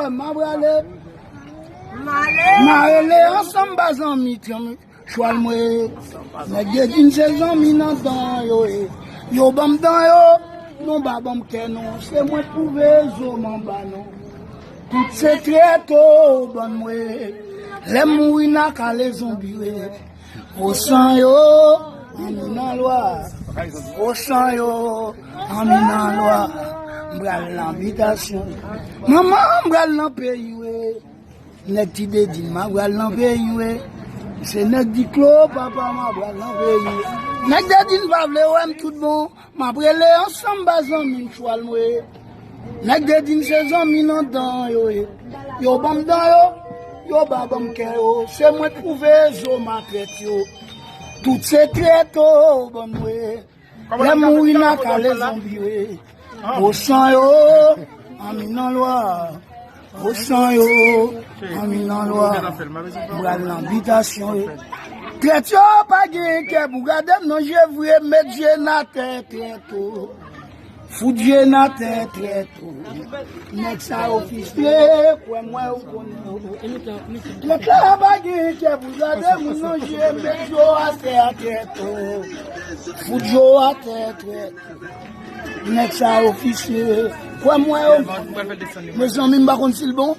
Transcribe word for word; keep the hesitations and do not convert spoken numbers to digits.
M a prale. M a rele ansanm ba zanmi, zanmi. Chwal mwen. Nèg yo di m se zanmi nan dan yo ye. Yo ban m dan yo. Non, pa ban m kè non. Se mwen pwouve zo m anba non. Tout se trèt yo ban mwen. Lè m mouri n a kale zonbi we. Osan yo, anmi nan lwa. Osan yo, anmi nan lwa. M pral nan bitasyon. Manman, m pral nan peyi we. Nèg ti dedin, m a pral nan peyi we. Se nèg di klo, papa, m a pral nan peyi. Nèg dedin pa vle wè m tout bon. M ap rele ansanm ba zanmi m chwal mwen. Nèg dedin se zanmi nan dan yo ye. Yo ban m dan yo, yo pa ban m kè yo. Se mwen pwouve zo m a trèt yo. Tout se trèt yo ban mwen. Lè m mouri n a kale zonbi we. Osan yo, anmi nan lwa. Osan yo, anmi nan lwa. M pral nan bitasyon yo. Trèt yo pa gen kè pou gade m nan je vre, met je n atè trèt yo. Fout je n atè trèt yo. Nèg sa yo fistre, kwè m wè ou konnen yo. Trèt la pa gen kè pou gade moun nan je, met yo atè trèt yo. Fout yo atè trèt. Nèg sa yo fistre, kwè m wè yo. Mezanmi, m pa konn si l bon.